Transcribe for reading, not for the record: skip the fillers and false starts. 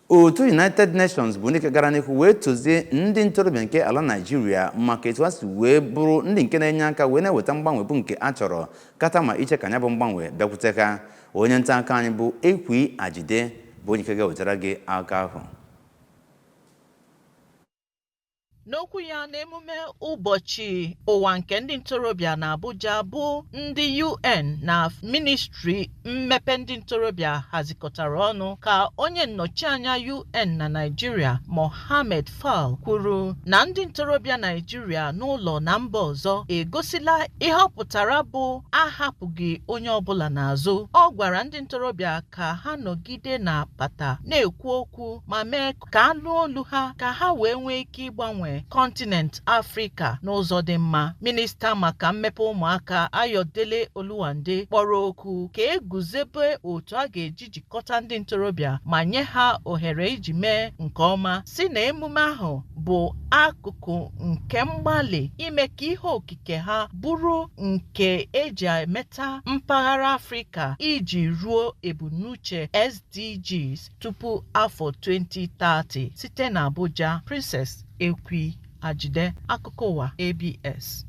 Otu United Nations bụ ndị gara n'ihu wee tozie ndị ntorobịa nke ala Naịjirịa maka etu ha si wee bụrụ ndị nke na-enye aka wee na-eweta mgbanwe bụ nke a chọrọ kata ma iche ka ya bụ mgbanwe bịakwute ha. Onye nta akụkọ anyị bụ Ekwi Ajide bụ onye nke ga-ewetara gị akụkọ ahụ. N'okwu ya n'emume ụbọchị ụwa nke ndị ntorobịa na Abuja bụ ndị UN na ministri mmepe ndị ntorobịa hazikọtara ọnụ, ka onye nnọchianya UN na Naịjirịa, Mohamed Fall, kwuru na ndị ntorobịa Naịjirịa n'ụlọ na mba ọzọ egosila ihe ọ pụtara bụ ahapụghị onye ọbụla n'azụ. Ọ gwara ndị ntorobịa ka ha nọgide na apata na-ekwu okwu ma mee ka anụ olu ha, ka ha wee nwee ike ịgbanwe kọntinent Afrịka n'ụzọ dị mma. Minista maka mmepe ụmụaka, Ayodele Oluwande, kpọrọ oku ka eguzebe otu a ga-eji jikọta ndị ntorobịa ma nye ha ohere iji mee nke ọma, si na emume ahụ bụ akụkụ nke mgbalị ime ka ihe okike ha bụrụ nke eji emeta mpaghara Afrịka iji ruo ebumnuche SDGs tupu afọ 2030. Site na Abuja, Princess Ekwi Ajide, akụkọ ụwa ABS.